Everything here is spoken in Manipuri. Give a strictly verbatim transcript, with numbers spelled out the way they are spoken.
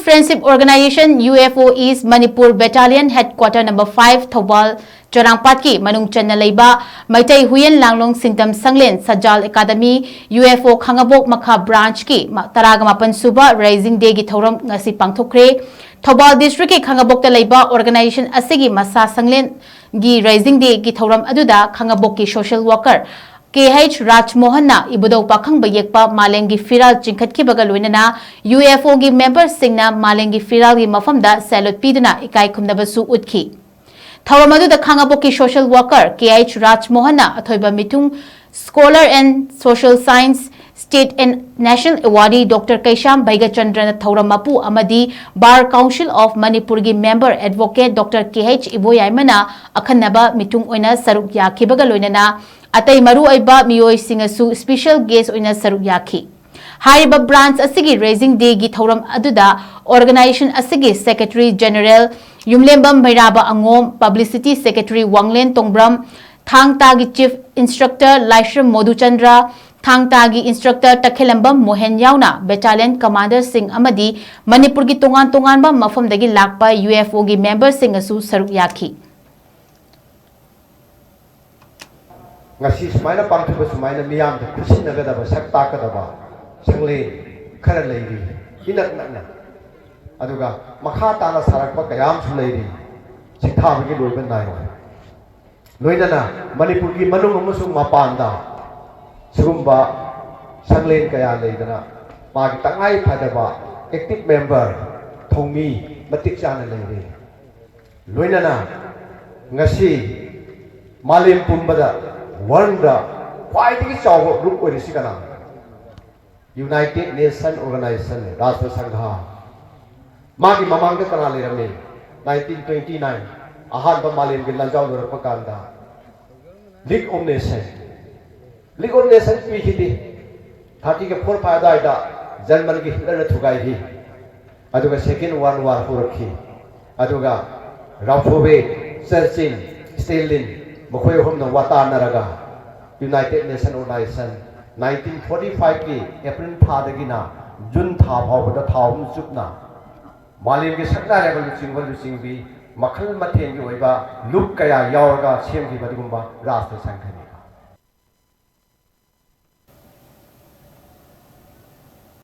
Friendship Organization, U F O East Manipur Battalion Headquarter number five, Thoubal ꯆꯔꯥꯡꯄꯥꯠꯀꯤ ꯃꯅꯨꯡ ꯆꯟꯅ ꯂꯩꯕ ꯃꯩꯇꯩ ꯍꯨꯏꯌꯦꯟ ꯂꯥꯡꯂꯣꯡ ꯁꯤꯡꯇꯝ ꯁꯪꯂꯦꯟ ꯁꯖꯥꯜ ꯑꯦꯀꯥꯗꯃꯤ, U F O ꯈꯥꯉꯕꯣꯛ ꯃꯈꯥ branch ꯀꯤ ꯃ-, ꯇꯔꯥꯒ ꯃꯥꯄꯟ ꯁꯨꯕ Raising Day ꯒꯤ ꯊꯧꯔꯝ ꯉꯁꯤ ꯄꯥꯡꯊꯣꯛꯈ꯭ꯔꯦ꯫ ꯊꯧꯕꯥꯜ district ꯀꯤ ꯈꯥꯉꯕꯣꯛꯇ ꯂꯩꯕ organization ꯑꯁꯤꯒꯤ ꯃꯁꯥ ꯁꯪꯂꯦꯟꯒꯤ Raising Day ꯒꯤ ꯊꯧꯔꯝ ꯑꯗꯨꯗ ꯈꯥꯉꯕꯣꯛꯀꯤ social worker K H ꯔꯥꯖꯃꯣꯍꯟꯅ ꯏꯕꯨꯙꯧ ꯄꯥꯈꯪꯕ ꯌꯦꯛꯄ ꯃꯥꯂꯦꯝꯒꯤ ꯐꯤꯔꯥꯜ ꯆꯤꯡꯈꯠꯈꯤꯕꯒ ꯂꯣꯏꯅꯅ U F O ꯒꯤ member ꯁꯤꯡꯅ ꯃꯥꯂꯦꯝꯒꯤ ꯐꯤꯔꯥꯜꯒꯤ ꯃꯐꯝꯗ salute ꯄꯤꯗꯨꯅ ꯏꯀꯥꯏ ꯈꯨꯝꯅꯕꯁꯨ ꯎꯠꯈꯤ꯫ ꯊꯧꯔꯝ ꯑꯗꯨꯗ ꯈꯥꯉꯕꯣꯛꯀꯤ social worker K H ꯔꯥꯖꯃꯣꯍꯟꯅ ꯑꯊꯣꯏꯕ ꯃꯤꯊꯨꯡ, scholar and social science, state and national awardee Doctor ꯀꯩꯁꯥꯝ ꯕꯩꯒꯆꯟꯗ꯭ꯔꯅ ꯊꯧꯔꯝ ꯃꯄꯨ ꯑꯃꯗꯤ Bar Council of ꯃꯅꯤꯄꯨꯔꯒꯤ member advocate Doctor K H ꯏꯕꯣꯌꯥꯏꯃꯅ ꯑꯈꯟꯅꯕ ꯃꯤꯊꯨꯡ ꯑꯣꯏꯅ ꯁꯔꯨꯛ ꯌꯥꯈꯤꯕꯒ ꯂꯣꯏꯅꯅ ꯑꯇꯩ ꯃꯔꯨꯑꯣꯏꯕ ꯃꯤꯑꯣꯏꯁꯤꯡꯅꯁꯨ special guest ꯑꯣꯏꯅ ꯁꯔꯨꯛ ꯌꯥꯈꯤ꯫ ꯍꯥꯏꯔꯤꯕ branch ꯑꯁꯤꯒꯤ Raising Day ꯒꯤ ꯊꯧꯔꯝ ꯑꯗꯨꯗ organization ꯑꯁꯤꯒꯤ Secretary General ꯌꯨꯝꯂꯦꯝꯕꯝ ꯃꯩꯔꯥꯕ ꯑꯉꯣꯝ, Publicity Secretary ꯋꯥꯡꯂꯦꯟ ꯇꯣꯡꯕ꯭ꯔꯝ, ꯊꯥꯡ ꯇꯥꯒꯤ Chief Instructor ꯂꯥꯏꯁ꯭ꯔꯝ ꯃꯣꯗꯨꯆꯟꯗ꯭ꯔ, ꯊꯥꯡ ꯇꯥꯒꯤ Instructor ꯇꯈꯦꯂꯝꯕꯝ ꯃꯣꯍꯦꯟ ꯌꯥꯎꯅ battalion commander ꯁꯤꯡ ꯑꯃꯗꯤ ꯃꯅꯤꯄꯨꯔꯒꯤ ꯇꯣꯉꯥꯟ ꯇꯣꯉꯥꯟꯕ ꯃꯐꯝꯗꯒꯤ ꯂꯥꯛꯄ U F O ꯒꯤ member ꯁꯤꯡꯅꯁꯨ ꯁꯔꯨꯛ ꯌꯥꯈꯤ꯫ ꯉꯁꯤ ꯁꯨꯃꯥꯏꯅ ꯄꯥꯡꯊꯣꯛꯄ, ꯁꯨꯃꯥꯏꯅ ꯃꯤꯌꯥꯝꯗ ꯈꯨꯠꯁꯤꯟꯅꯒꯗꯕ, ꯁꯛ ꯇꯥꯛꯀꯗꯕ ꯁꯪꯂꯦꯟ ꯈꯔ ꯂꯩꯔꯤ ꯏꯅꯛ ꯅꯛꯅ꯫ ꯑꯗꯨꯒ ꯃꯈꯥ ꯇꯥꯅ ꯁꯥꯔꯛꯄ ꯀꯌꯥ ꯑꯃꯁꯨ ꯂꯩꯔꯤ, ꯁꯤꯡꯊꯥꯕꯒꯤ ꯂꯣꯏꯕ ꯅꯥꯏꯔꯣꯏ꯫ ꯂꯣꯏꯅꯅ ꯃꯅꯤꯄꯨꯔꯒꯤ ꯃꯅꯨꯡ ꯑꯃꯁꯨꯡ ꯃꯄꯥꯟꯗ ꯁꯤꯒꯨꯝꯕ ꯁꯪꯂꯦꯟ ꯀꯌꯥ ꯂꯩꯗꯅ ꯃꯥꯒꯤ ꯇꯉꯥꯏ ꯐꯗꯕ active member, ꯊꯧꯃꯤ ꯃꯇꯤꯛ ꯆꯥꯅ ꯂꯩꯔꯤ꯫ ꯂꯣꯏꯅꯅ ꯉꯁꯤ ꯃꯥꯂꯦꯝ ꯄꯨꯝꯕꯗ, world ꯗ ꯈ꯭ꯋꯥꯏꯗꯒꯤ ꯆꯥꯎꯕ group ꯑꯣꯏꯔꯤꯁꯤ ꯀꯅꯥꯅꯣ? United Nation Organization, ꯔꯥꯁꯇ꯭ꯔ ꯁꯪꯘ꯫ ꯃꯥꯒꯤ ꯃꯃꯥꯡꯗ ꯀꯅꯥ ꯂꯩꯔꯝꯃꯤ? Nineteen twenty nine ꯑꯍꯥꯟꯕ ꯃꯥꯂꯦꯝꯒꯤ ꯂꯥꯟꯖꯥꯎ ꯂꯣꯏꯔꯛꯄ ꯀꯥꯟꯗ League of Nation, League of Nation ꯄꯤꯈꯤꯗꯦ꯫ Thirty four five ꯑꯗꯨꯋꯥꯏꯗ ꯖꯔꯃꯟꯒꯤ ꯍꯤꯠꯂꯔꯅ ꯊꯨꯒꯥꯏꯈꯤ꯫ ꯑꯗꯨꯒ Second World War ꯍꯧꯔꯛꯈꯤ꯫ ꯑꯗꯨꯒ ꯔꯥꯝꯐꯣꯕꯦ, ꯆꯔꯆꯤꯜ, ꯁ꯭ꯇꯦꯂꯤꯟ, ꯃꯈꯣꯏ ꯑꯍꯨꯝꯅ ꯋꯥꯇꯥꯅꯔꯒ United Nation Organization nineteen forty five ꯀꯤ April ꯊꯥꯗꯒꯤꯅ June ꯊꯥ ꯐꯥꯎꯕꯗ ꯊꯥ ꯑꯍꯨꯝ ꯆꯨꯞꯅ ꯃꯥꯂꯦꯝꯒꯤ ꯁꯛꯅꯥꯏꯔꯕ ꯂꯨꯆꯤꯡꯕ ꯂꯨꯆꯤꯡꯕꯤ ꯃꯈꯜ ꯃꯊꯦꯜꯒꯤ ꯑꯣꯏꯕ ꯂꯨꯞ ꯀꯌꯥ ꯌꯥꯎꯔꯒ ꯁꯦꯝꯈꯤꯕ ꯑꯗꯨꯒꯨꯝꯕ ꯔꯥꯁꯇ꯭ꯔ ꯁꯪꯘꯅꯤ꯫